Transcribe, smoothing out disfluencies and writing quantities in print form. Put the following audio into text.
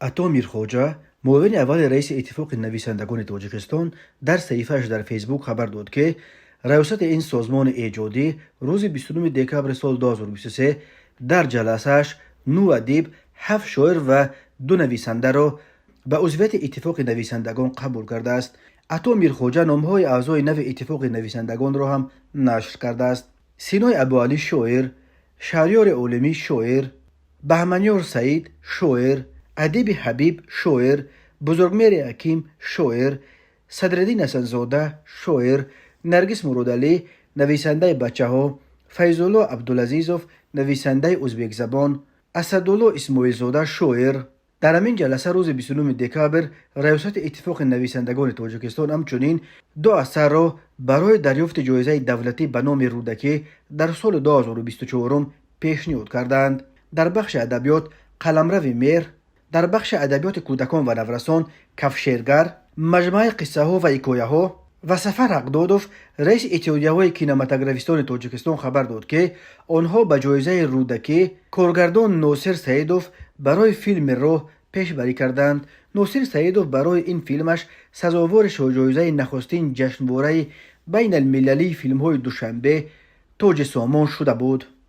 Ато Мирхоҷа, муовини аввали раиси Иттифоқи нависандагони Тоҷикистон, дар саҳифааш дар Фейсбук хабар дод, ки раёсати ин созмони эҷодӣ рӯзи 29 декабри соли 2023 дар ҷаласааш нӯ адиб, ҳафт шоир ва ду нависандаро ба узвияти Иттифоқи нависандагон қабул кардааст. Ато Мирхоҷа номҳои аъзои нави Иттифоқи нависандагонро ҳам нашр кардааст: Синои Абуалӣ, шоир, Шаҳриёри Олимӣ, шоир, Баҳманёр Саид, шоир, Адиби Ҳабиб, шоир, Бузургмери Ҳаким, шоир, Садриддин Ҳасанзода, шоир, Наргиз Муродалӣ, нависандаи бачаҳо, Файзулло Абдулазизов, нависандаи узбекзабон, Асадулло Исмоилзода, шоир. Дар ҳамин ҷаласа рӯзи 29 декабр раёсати Иттифоқи нависандагони Тоҷикистон ҳамчунин ду асарро барои дарёфти ҷоизаи давлатӣ ба номи Рӯдакӣ дар соли 2024 пешниҳод карданд: дар бахши адабиёт «Қаламрави меҳр», дар бахши адабиёти кӯдакон ва наврасон «Кафшергар», маҷмӯаи қиссаҳо ва ҳикояҳо. Ва Сафар Ҳақдодов, раиси Иттиҳодияҳои кинематографистони Тоҷикистон, хабар дод, ки онҳо ба ҷоизаи Рӯдакӣ коргардон Носир Саидов барои филми «Роҳ» пешбарӣ карданд. Носир Саидов барои ин филмаш сазовори ҷоизаи нахустин ҷашнвораи байналмилалии филмҳои Душанбе «Тоҷи сомон» шуда буд.